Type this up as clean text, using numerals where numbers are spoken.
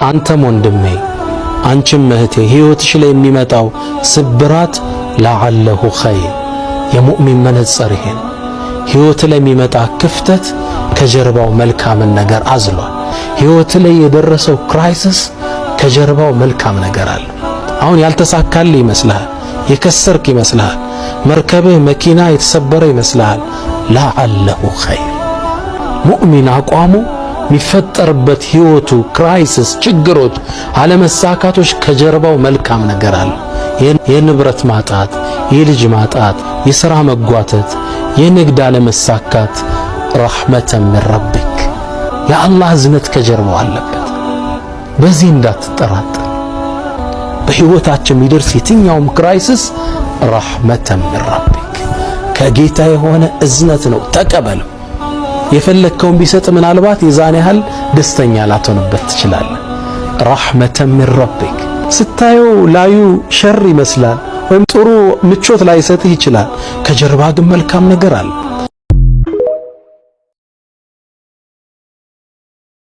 አንተም ወንድሜ፣ አንቺም እህቴ፣ ሕይወትሽ ላይ የሚመጣው ስብራት لعله خير። የሙእሚን መነጽር ይሄ ነው። ሕይወት ላይ የሚመጣ ክፍተት ከጀርባው መልካምን ነገር አዝሏል። ሕይወት ላይ የደረሰው crisis ከጀርባው መልካም ነገር አለ። አሁን ያልተሳካልህ ይመስልሃል፣ የከሰርክ ይመስልሃል፣ መርከብህ መኪና የተሰበረ ይመስልሃል። لعله خير። ሙእሚን አቋሙ የሚፈጠርበት ህይወቱ crisis፣ ችግሮች፣ አለመሳካቶች ከጀርባው መልካም ነገር አለ። የንብረት ማጣት፣ የልጅ ማጣት፣ የሥራ መጓተት፣ የንግድ አለመሳካት رحمة من ربك፣ የአላህ እዝነት ከጀርባው አለበት። በዚህ እንዳትጠራጠር። በህይወታችን የሚደርስ የትኛውም crisis رحمة من ربك፣ ከጌታ የሆነ እዝነት ነው። ተቀበለው። የፈለግከውን ቢሰጥ ምናልባት የዛን ያህል ደስተኛ ላትሆንበት ትችላለህ። رحمة من ربك ስታየው ላዩ ሸር ይመስላል ወይም ጥሩ ምቾት ላይሰጥህ ይችላል። ከጀርባ ግን መልካም ነገር አለ።